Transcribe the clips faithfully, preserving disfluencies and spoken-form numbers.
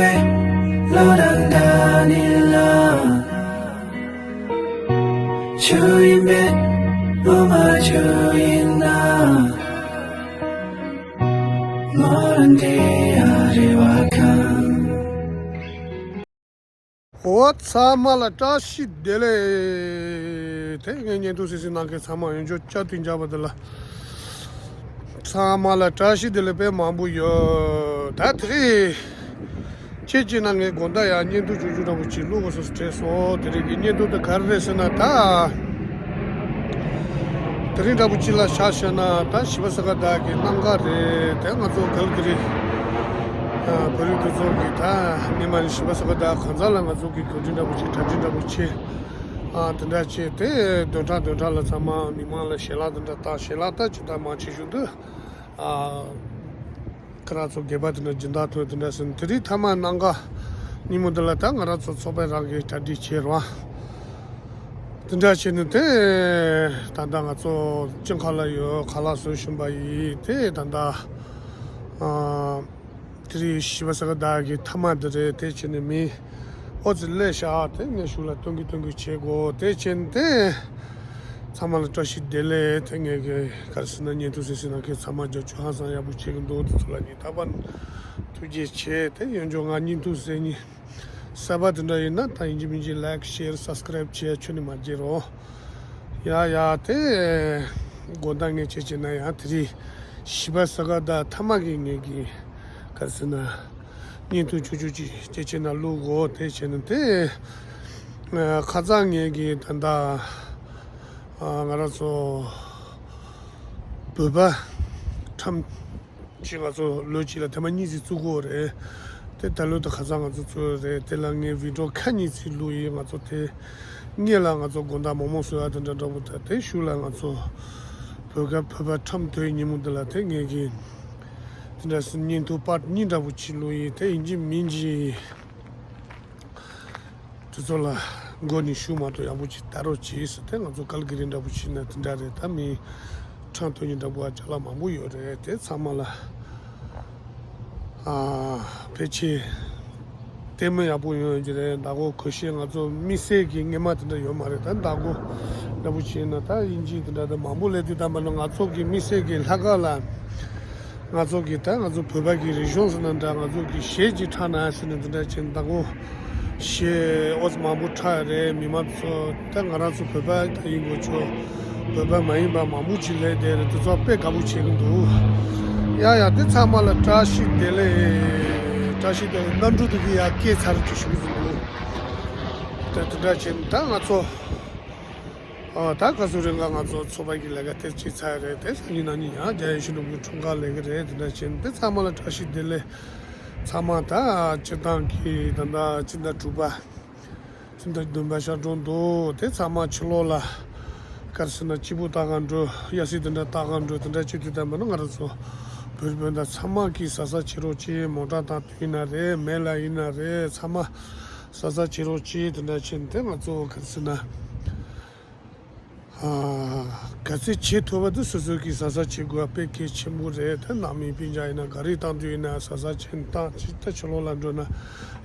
བློ་དང་འདྲ་ནི་ལ། ཆུ་ཡིན་པས་བློ་མ་ཆུ་ཡིན་ན། མོ་རང་དེ་ཡ་རེ་བ་ཁང་། འོ་ཚང་མ་ལ་བཀྲ་ཤིས་བདེ་ལེགས། དེ་ངའི་བརྙན་ཐུང་གཟིགས་གཟིགས་གནང་མཁན་ཚང་མ་ཡོངས་རྫོགས་བསྐྱར་དུ་མཇལ་བ་དེ་ལ། ཚང་མ་ལ་བཀྲ་ཤིས་བདེ་ལེགས་དཔེ་མང་པོ་ཡོད། ད་དེ་རིང་ཁྱེད་ཀྱིས་ན་ངའི་དགོང་དག་ཡང་བརྙན་ཐུང་ཆུང་ཆུང་འདྲ་པོ་ཅིག་བླུག་དགོས་བསམ་དྲན་སོང་། དེ་རིང་གི་བརྙན་ཐུང་དེ་ག་རེ་རེད་ཟེར་ན། ད་དེ་རིང་འདྲ་པོ་ཅིག་ལ་ཆ་བཞག་ན། ད་ཞི་བ་སར་ཀ་ཟླ་གི་གནམ་གང་རེད། དེ་ང་ཚོ་གལ་ཀ་རི་བོད་རིགས་དེ་ཚོ་གི་ད་སྔོན་མ་ནས་ཞི་བ་སར་ཀ་ཟླ་གང་ཟག་ལ་ང་ཚོ་གི་གོ་སྒྲིག་འདྲ་པོ་ཅིག་གྲ་སྒྲིག་འདྲ་པོ་བྱས། ཨ་དེ་འདྲ་བྱས་ཏེ་བདུན་ཕྲག་བདུན་ཕྲག་ལ་ཚང་མ་མི་མང་ལ་ཞལ་ལག་དེ་འདྲ་བཏང་། ཞལ་ལག་ད་ཇི་ལྟར་མང་ཆེ་ཤོས་འདི་ཨ་ཁྱེད་རང་ཚོ་སྒེར་པ་དེ་འདྲ་སྦྱིན་བདག་ཐོན་དེ་འདྲ་ཟེར་ནས། དེ་རིང་མཐའ་མ་གནམ་གང་ཉིན་མོ་འདི་ལ་ད་ང་རང་ཚོ་ཚོགས་པ་རང་གིས་གྲ་སྒྲིག་བྱས་རོགས། དེ་འདྲ་བྱས་ནས་དེ་ད་ལྟ་ང་ཚོ་ཅིང་ཁ་ལ་ཡོད། ཁ་ལག་བཟོ་བཞིན་པ་ཡིན། དེ་ད་ལྟ་ཨ། དེ་རིང་ཞི་བ་སར་ཀ་ཟླ་གི་མཐའ་མ་དེ་རེད། དེ་བྱས་ནས་མི་ཨོ་ཙི་སླེབས་ཤག་དེ་ངས་གཞུག་ལ་སྟོན་གི་སྟོན་གི་བྱེད་དགོས། དེ་བྱས་ནས་དེ་ཚང་མ་ལ་བཀྲ་ཤིས་བདེ་ལེགས། དེ་ངས་གི་ག་རེ་ཟེར་ན། བརྙན་ཐུང་གཟིགས་གཟིགས་གནང་མཁན་ཚང་མ་རྒྱབ་སྐྱོར་ཧ་ཅང་ཡག་པོ་བྱེད་གི་འདུག་དེ་ཚོ་ལ་སྙིང་ཐག་པ་ནས་ཐུགས་རྗེ་ཆེ། དེ་ཡོངས་རྫོགས་ང་བརྙན་ཐུང་གཟིགས་མཁན་གསར་པ་དེ་འདྲ་ཡིན་ན་ད་ཡིན་གཅིག་མིན་གཅིག་ལའིཀ་ཤེར་སབ་སི་ཀ་རའིབ་བྱས་ཆོག་ནི་མ་བརྗེད་རོགས། ཡ་ཡ། དེ་དགོང་དག་ངས་བྱས་བྱས་ན་ཡང་དེ་རིང་ཞི་བ་སར་ཀ་ཟླ་མཐའ་མ་གི་ངས་གི་ག་རེ་ཟེར་ན། བརྙན་ཐུང་ཆུང་ཆུང་ཅིག་བྱས་བྱས་ན་བླུག་གོ། དེ་བྱས་ན་དེ་ཨ་ཁ་སང་ངས་གི་ད་ལྟ་ཨ་ང་རང་ཚོ་བོད་པ་ཁྲམ་ཅིག་ང་ཚོ་ལོ་གཅིག་ལ་ཐེངས་མ་གཉིས་ཙམ་བཙུགས་ཀྱི་ཡོད་རེད། དེ་ད་ལོ་དེ་ཁ་སང་ང་ཚོ་བཙུགས་ཡོད་རེད། དེ་ལ་ངས་བི་ཌི་ཡོ་ཁ་ཉིན་ཙམ་བླུགས་ཡིན། ང་ཚོ་དེ་སྔོན་ལ་ང་ཚོ་དགོང་དག་མོག་མོག་བཟོ་ཡག་དེ་འདྲ་འདྲ་པོ་དང་། དེ་གཞུག་ལ་ང་ཚོ་བོད་སྐད་བོད་པ་ཁྲམ་ཐོན་ཉིན་མོ་འདི་ལ་དེ་ངས་གི་དེ་འདྲ་སེ་བརྙན་ཐུང་པར་ཊི་གཉིས་འདྲ་པོ་ཅིག་བླུགས་ཡིན། དེ་ཡིན་གཅིག་མིན་གཅིག་དེ་ཚོ་ལ་མགོ་ནས་ཤུགས་མ་གཏོགས་ཡག་པོ་ཅིག་ལྟ་རོགས་གྱིས་ཟེར། དེ་ང་ཚོ་གལ་ཀ་རི་འདྲ་པོ་བྱས་ན་དེ་འདྲ་རེད། ད་མི་ཁྲམ་ཐོན་མཁན་འདྲ་པོ་ཅ་ལག་མང་པོ་ཡོད་རེད། དེ་ཚང་མ་ལ་ཨ་ཕལ་ཆེར་ལྟད་མོ་ཡག་པོ་ཡོང་ཡོད་ཀྱི་རེད། བདག་པོ་གོ་ཤེས་ང་ཚོ་དམིགས་བསལ་གྱི་སྔོན་མ་དེ་འདྲ་ཡོད་མ་རེད། ད་བདག་པོ་འདྲ་པོ་བྱས་ན་ད་དབྱིན་ཇི་དེ་འདྲ་ད་མང་པོ་སླེབས་དུས་ད་མ་ནི་ང་ཚོ་གི་དམིགས་བསལ་གྱི་ལྷག་དཀར་ལ། ང་ཚོ་གི་ད་ང་ཚོ་བོད་པ་གི་རིག་གཞུང་ཟེར་ན་འདྲ། ང་ཚོ་གི་གཞས་ཅིག་འཁྲབ་ན་ཟེར་ནས་འདི་འདྲ་བྱས་ནས་བདག་པོ་གཞས་ཨོ་ཙི་མང་པོ་འཁྲབ་རེད། མི་མང་ཚོ་ད་ང་རང་ཚོ་བོད་པ་ད་ཡིན་དགོས་ཆོག་བོད་པ་མ་ཡིན་པ་མང་པོ་ཅིག་སླེབས་བསྡད་རེད། དེ་ཚོ་དཔེ་དགའ་པོ་བྱེད་ཀྱི་འདུག་ཡ་ཡ། དེ་ཚང་མ་ལ་བཀྲ་ཤིས་བདེ་ལེགས། བཀྲ་ཤིས་བདེ་ལེགས། གནམ་གྲུ་དེ་གི་ཡ་སྐད་ཚར་གྱི་ཞུ་གི་འདུག་དེ་དེ་འདྲ་བྱས་ནས་ད་ང་ཚོ། ཨ་ད་ག་ཚོད་རིང་ལ་ང་ཚོ་ཚོགས་པ་གི་ལས་ཀ་དེ་བྱས་ཚར་རེད། དེ་སང་ཉིན་གནངས་ཉིན་ཡང་རྒྱ་ཡེ་ཤེས་ནོར་བུའི་འཁྲུངས་སྐར་ལས་ཀ་རེད། དེ་འདྲ་བྱས་ནས་དེ་ཚང་མ་ལ་བཀྲ་ཤིས་བདེ་ལེགས། ཚང་མ་ད་སྤྱིར་བཏང་གི་ད་ལྟ་སྤྱི་ཟླ་དྲུག་པ་སྤྱི་ཟླ་བདུན་པ་ཤར་གྲོང་འདུག་དེ་ཚང་མ་ཕྱི་ལོགས་ལ་ག་རེ་ཟེར་ན་སྐྱིད་པོ་ལྟ་ག་འགྲོ། ཡ་སི་དེ་འདྲ་ལྟ་ག་འགྲོ། དེ་འདྲ་བྱེད་དུས་ད་མ་ནི་ང་རང་ཚོ་བོད་རིགས་སྤུན་ཟླ་ཚང་མ་གིས་གཟབ་གཟབ་བྱེད་རོགས་གྱིས། མོ་ཊ་བཏང་དུས་ཡིན་ན་རེད། མལ་ལ་ཡིན་ན་རེད། ཚང་མ་གཟབ་གཟབ་བྱེད་རོགས་གྱིས། དེ་འདྲ་བྱས་ནས་དེ་ང་ཚོ་ག་རེ་ཟེར་ན། ཨ་ག་ཚད་བྱེད་ཐུབ་པ་དེ་སོ་སོ་གིས་གཟབ་གཟབ་བྱེད་དགོས་པ་དཔེ་གལ་ཆེན་པོ་རེད། དེ་ནང་མི་སྤུན་ཀྱག་ཡིན་ན་ག་རེ་བཏང་དུས་ཡིན་ན་གཟབ་གཟབ་བྱས་ནས་བཏང་། ཅིག་ད་ཕྱི་ལོགས་ལ་འགྲོ་ན་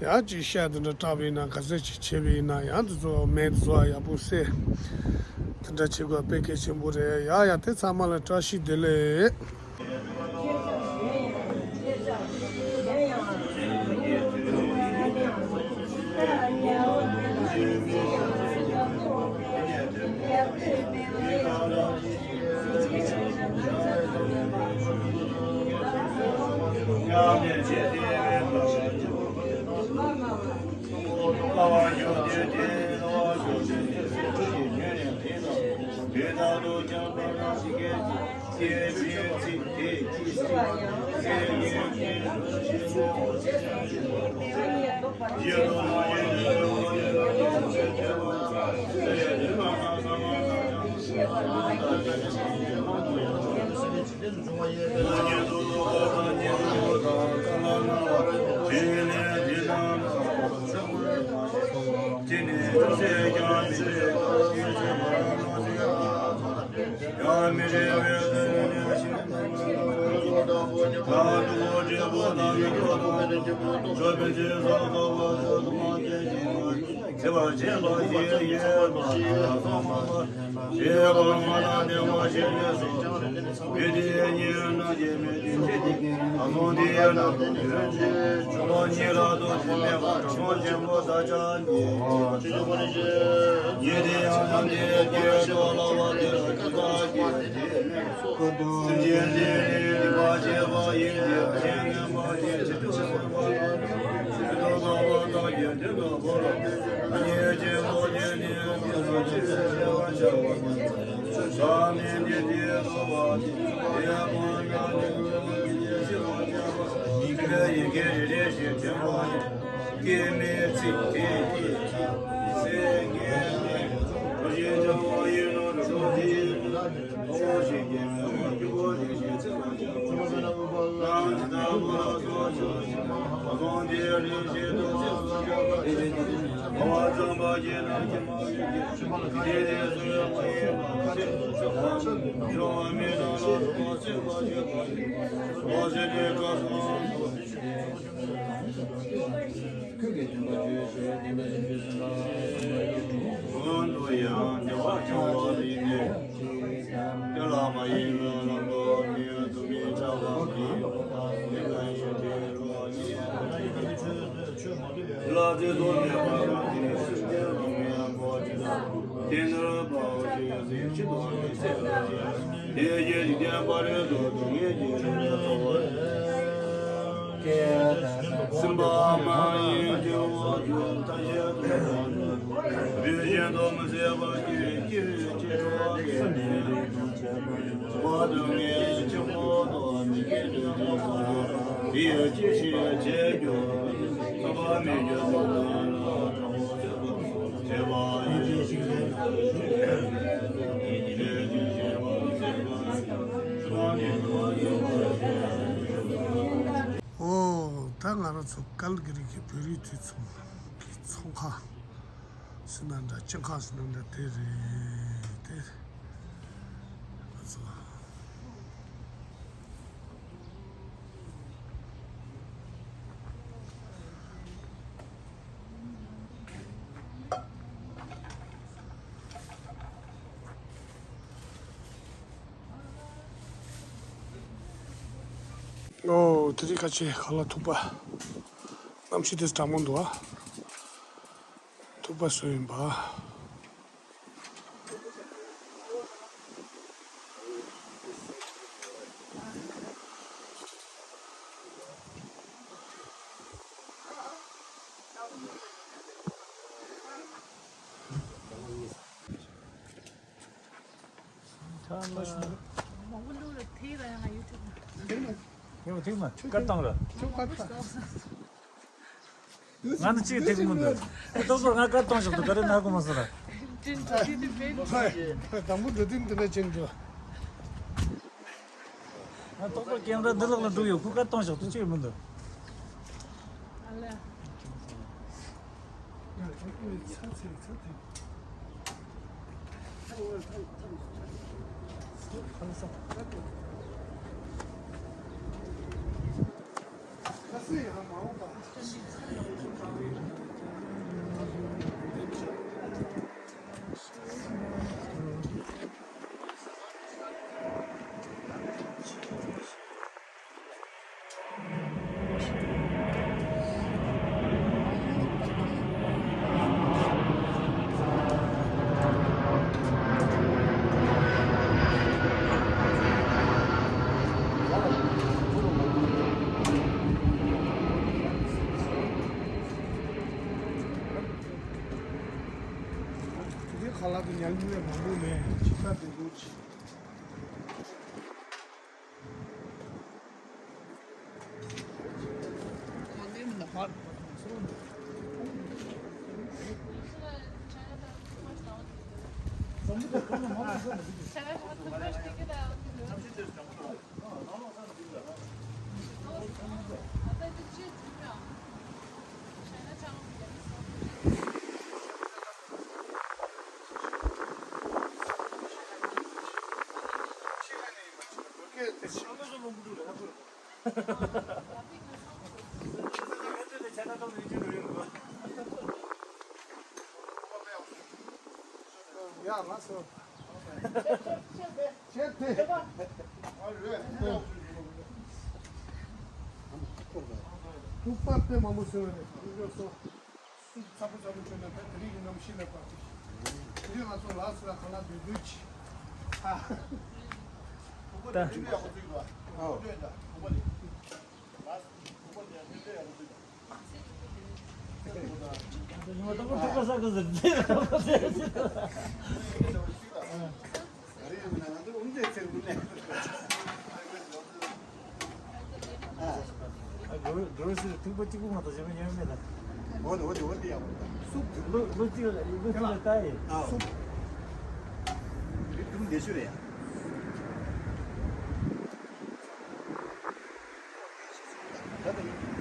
ཡང་ཅིག་ཤ་དེ་འདྲ་སྐྲག་པ་ཡིན་ན་ག་ཚད་ཅིག་བྱས་པ་ཡིན་ན་ཡང་དེ་ཚོ་མེད་དེ་ཚོ་ཡག་པོ་བསྲེ། དེ་འདྲ་བྱེད་དགོས་པ་དཔེ་གལ་ཆེན་པོ་རེད། ཡ་ཡ། དེ་ཚང་མ་ལ་བཀྲ་ཤིས་བདེ་ལེགས། ཆོས་པའི་ཆོས་སོགས་རྫོགས་པ་ཆོས་སུ་མ་སྐྱེས་ཤིང་། ཞེས་པ་བྱས་པ་ཞིག་ཡོད་པ་ལ་སོགས་མ་པ། ཞེས་པ་མ་ལ་དེ་མ་ཞེས་པའི་སོགས། མི་དེ་ཉིད་རྣམས་ཀྱི་མི་དེ་ཉིད་ཀྱི་ཨ་མོ་དེ་ཡང་ན་དོན་ཆེན་ཆོས་པ་ཉིད་ལ་རྡོ་རྗེ་མེད་པ་གྲོགས་པོ་ཆེན་པོ་བདག་ཅག་ཉིད། ཉིད་དེ་ཡང་ན་དེ་སྐྱེ་བ་ལ་བ་དེ་ལ་ཀུན་བཏགས་ཀྱི་དེ་མེད། སེམས་ཅན་དེ་ནི་རིག་པ་ཆེ་བ་ཡིན་ཏེ། ཆེས་ངན་པ་ཡིན་ཏེ། ཆེས་ཆེར་བ་ཡིན་ཏེ། ཆེས་ཐོབ་པ་དག་གིས་དེ་དག་གོ་ལ། ཉེས་ཆེན་པོ་དེ་ནི་དེ་ལ་ཆེས་ཆེར་བྱ་བ་མེད་དེ། དེ་ལ་བ་དེ་ཡང་བ་ཡང་དེ་ལ་ཆེས་ཆེར་བྱ་བ་མེད་དེ། ཡི་གེ་རེ་རེ་བཞིན་དྲན་པ་ཡིན། སྐྱེ་མེད་ཚིག་དེ་སྐྱེ་ཚིག་སེ་ངེས་མེད་རོ་ཞེས་བྱ་བ་ཡིན་ནོ། རོ་ཞེས་ཀྱི་མེད་པ་རྒྱུ་བ་རེ་ཞེས་ཚིག་པ་ཅན་པོ་ཞེས་རྣམས་ཇི་ལྟ་བ་ལ་སོགས་བྱ་ཞིང་། ཁ་སང་དེ་རེ་ཞེས་དུ་ཚིག་པ་ཅན་པོ་ཞེས་ཀྱི་བ་ཙམ་པ་ཞེས་ན་ཀྱི་མ་ཡིན་གྱི་དེ་དེ་སུ་ཡང་མ་ཡིན་པ་ཚིག་ཏུ་ཚིག་པ་འབྱུང་བ་མེད་ན་ལ་སོགས་པ་ཚིག་པ་ཅན་པོ་ཞེས་པ་ཟེར་ཏེ་སྐབས་སུ་ཁྱོད་ཀྱིས་བདེན་པ་བརྗོད་ཅིག་བདེན་པ་བཞིན་དུ་གསུངས་ལ། གང་དུ་ཡང་བདེ་བ་འབྱུང་བ་ཡིན་ཏེ། དེ་ལ་མ་ཡིན་ལ་ལམ་དུ་མི་འདུ་མི་འཆག་པ་མི་ཡིན་པ་དེ་ལ་ཡིན་ཏེ་རོ་ཉིད་ལ་རྫས་དུ་མེད་པ་གང་དེ་ནི་སེམས་ཅན་རུང་ཡང་གོ་ཅི་ལ། དེ་ནི་དཔའ་བོ་ཆེ་ཟེར་ཆེད་དུ་མི་ཟེར་བ་ཅི། དེ་རྗེས་ཀྱི་བསྟན་པ་རེད་དོ། སྡུག་བསྔལ་གྱི་རིམ་པས་ཚོགས་པ་སེམས་པ་མ་ཡིན་གྱི་འོག་གྱུར་མཐའ་བཞི་དུ་བ་ནི། རིགས་གཞན་དུ་མི་ཟད་པ་གྱུར་ཅི་རིགས་ཅི་འགྲོ་བ་ཀུན་ནས་བ་སྡུག་བསྔལ་ཆེན་པོ་དང་མི་དགེ་འདུན་གྱི་དེ་ཡི་ཅི་ཞིག་བྱེད་རྒྱུ་བསམ་པ་མི་འགྱུར་དུ་ལ་དྲང་པོ་བྱེད་པ། ཨོ། ད་ང་རང་ཚོ་ཀལ་གི་རི་གི་བོད་རིགས་དུད་ཚང་གི་ཚོང་ཁང་ཟེར་ན་འདྲ། སྤྱང་ཁང་ཟེར་ན་འདྲ། དེ་རེད་དེ། ང་ཚོ། ཨོ། དེ་རིང་ཁ་ཆེ་ཁ་ལག་ཐུག་པ། གནམ་གཤིས་དེ་གྲང་མོ་འདུག་ཨ། ཐུག་པ་བཟོས་ཡིན་པ། མང་པོ་བླུགས་ལ་ཐིག་ར་ཡང་ཡུ་ཊུབ་ན། ཡོང་ཐིག་མ་ཁར་བཏང་ར། ང་ནི་གཅིག་ཐིག་མི་འདུག་ཨ། ཏོག་ཏོག་ང་ཁར་གཏོང་ཞོག་ཏུ་ག་རེ་ན་གོ་མ་སོང་ར། དྲིན་དྲི་དྲི་དྲི་བེད། དང་པོ་འགྲོ་དུས་འདི་ནས་ཕྱིན་འགྲོ། ང་ཏོག་ཏོག་ཀེམ་ར་འདི་ལག་ལ་འགྲོ་ཡོད། ཁུ་ཁར་གཏོང་ཞོག་ཏུ་གཅིག་མི་འདུག་ཨ་ལ། དེ་ཁ་ལག་གི་ཉལ་མི་ལས་མང་པོ་མེད། ཇི་ལྟར་བདེ་པོ་ཅིག་ལགས་སོ། ཐུག་པ་དཔེ་མང་པོ་ཟེར་བ་རེད། ཐུག་པ་སོ། སུ་ཚ་པོ་ཚ་པོ་ཁྲོད་ན་ད་དེ་རིང་གི་གནམ་གཤིས་ལ་བབས་ཏེ། དེ་རིང་ང་ཚོ་ལགས་སུ་ལ་ག་ལ་འདོད་འདོད་ཀྱི། ཨ། ད། ཨ། གོ་གོ་སི་ཐུག་པ་གཅིག་པུ་མ་གཏོགས་གཞན་པ་ཉོས་མེད་ད། འོ་དེ་འོ་དེ་འོ་དེ་ཡག་པོ་འདུག་སུབ་འདུག་ལོ་ལོ་གཅིག་ལ་ལོ་གཅིག་ལ་ལྟ་ཡི། ཨ། སུབ། རི་ཐུང་བདེ་ཤོས་རེད་ཡ། ད་ད་ཡིན།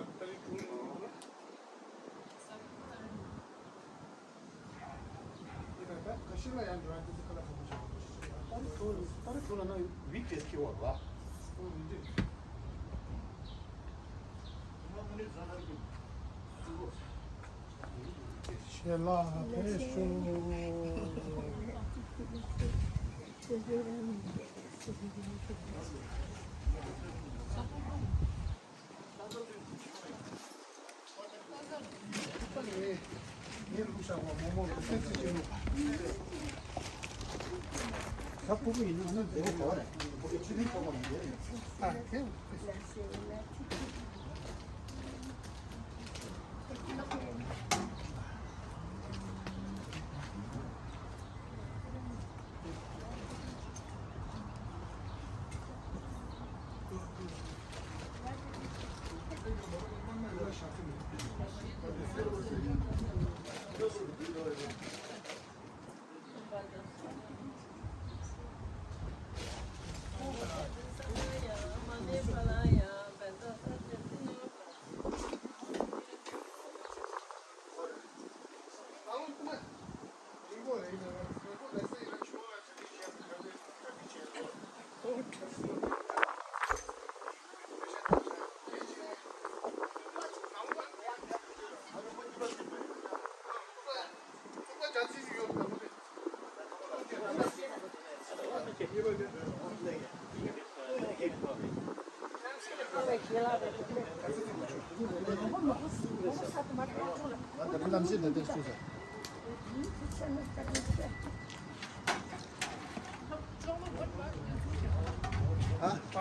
ད་རེས་དྲུག་ལ་ཡང་འགྲོ་ཡ་དེ་ཚོ་ཁ་ལག་ཁ་པོ་ཆགས་པ་ཞིག་ཡོད། ད་རེས་དྲུག་ད་རེས་དྲུག་ལ་ན་བིག་ཏེས་ཁེ་བ་ར། ཨོ་རེད་འདི། ཞལ་ལག་ཕེབས་ཤོག་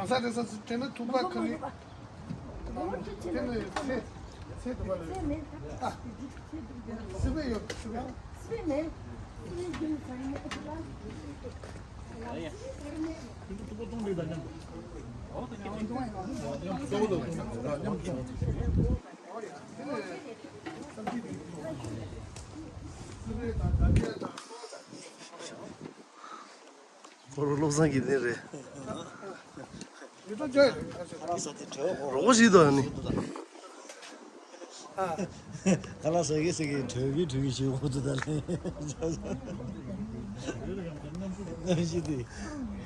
གང་ས་དེ་ས་དེ་ནི་ཐུག་པ་ཁ་ནི། དེ་ནི་ཚེ་ཚེ་དུ་བ་ལ་ཡོད། ཨ། སི་པན་ཡོད་སི་པན། ཁོ་རང་བློ་བཟང་གི་གནས་རེད། རོགས་ཞིག་དང་ནི། ཁ་ལག་ཟ་གི་ཟ་གི་གྲོས་གི་གྲོས་གི་ཞིག་འོག་ཏུ་ད་ལེ། གནམ་གཤིས་དེ། དེ་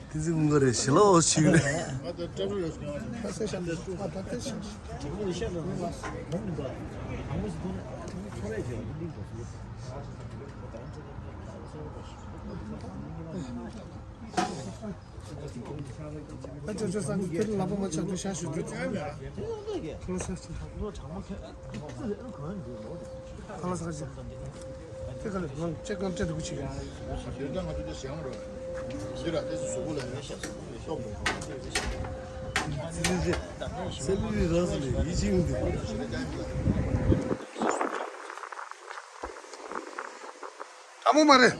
ཚོ་མི་འགོ་རེད་ཞི་ལ་འོ་ཞིག་རེད། ཨ་ཅོ་ཅོ་སང་གི་ཁྱེད་ལ་པ་མ་ཆགས་དུས་ཤ་ཞུ་དུས་ཚང་ཡ། ཁ་ལག་ཟ་ཅི། ཁ་ལག་ཟ་ཅི། དེ་ག་ལ་ང་ཅེ་ཀང་ཅེ་དུ་གུ་ཆི་ག། ཡོད་ཀྱང་ང་ཚོ་དེ་ཞེ་ངོ་རོ། ཞེ་ར་དེ་ཚོ་གཟུགས་པོ་ལ་ཡོད་ཤ་སྟོབས་འགྲོ། ཚེ་ལུས་རང་སུ་ལས་ཡིད་ཆེས་འདུག་ད་ ཨ་མོ་མ་རེད།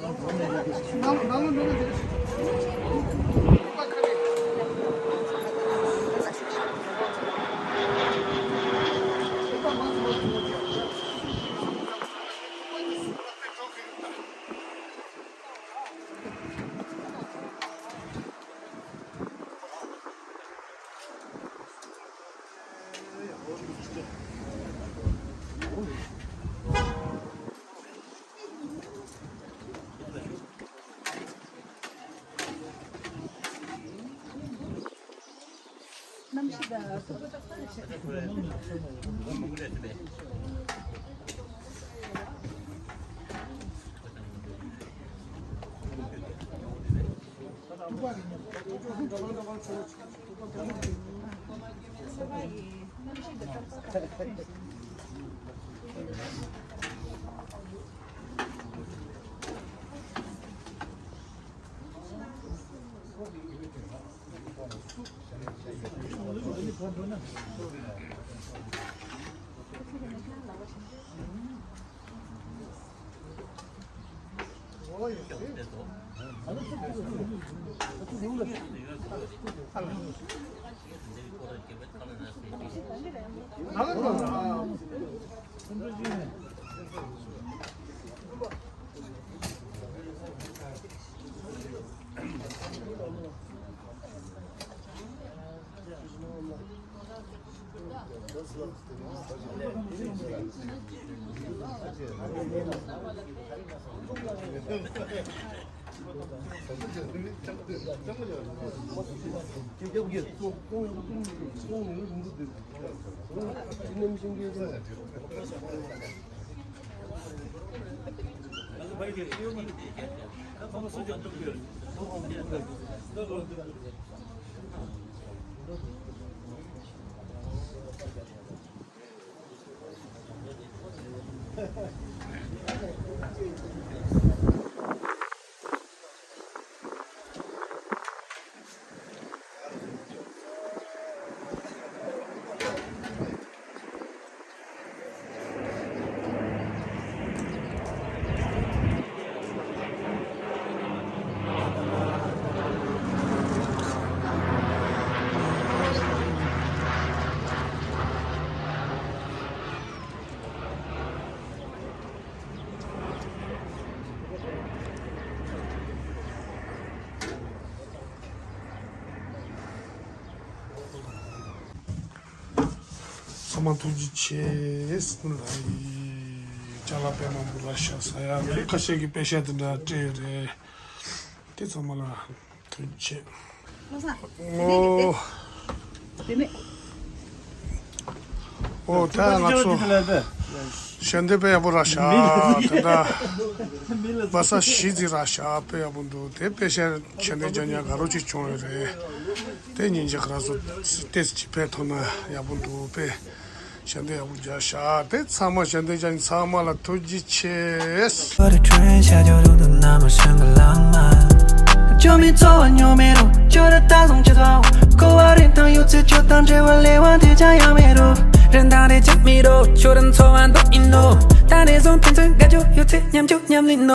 ཚང་མ་ཐུགས་རྗེ་ཆེ། ལ་ཡི་ཅ་ལག་དཔེ་མང་པོ་རག་ཤག་ཟ་ཡ་མི་ཁ་ཤས་ཀྱིས་པེ་ཤ་དེ་འདྲ་སྤྲད་རེད། དེ་ཚང་མ་ལ་ཐུགས་རྗེ་ཆེ། ཨོ། ཨོ་ད་ང་ཚོ་ཞལ་འདེབས་དཔེ་ཡག་པོ་རག་ཤག་དེ་འདྲ་པ་ས་བཞི་ཙམ་རག་ཤག་དཔེ་ཡག་པོ་འདུག་དེ་པེ་ཤ་ཞལ་འདེབས་རྒྱག་ཉག་ག་རོ་ཅིག་བྱུང་ཡོད་རེད། དེ་ཉིན་ཅིག་ཁ་སོ་ཏེས་ཅིག་ཕེབས་ཐུབ་ན་ཡག་པོ་འདུག་དཔེ་ཞལ་འདེབས་ཡག་པོ་རྒྱག་ཤག་དེ་ཚང་མ་ཞལ་འདེབས་རྒྱག་མཁན་ཚང་མ་ལ་ཐུགས་རྗེ་ཆེ།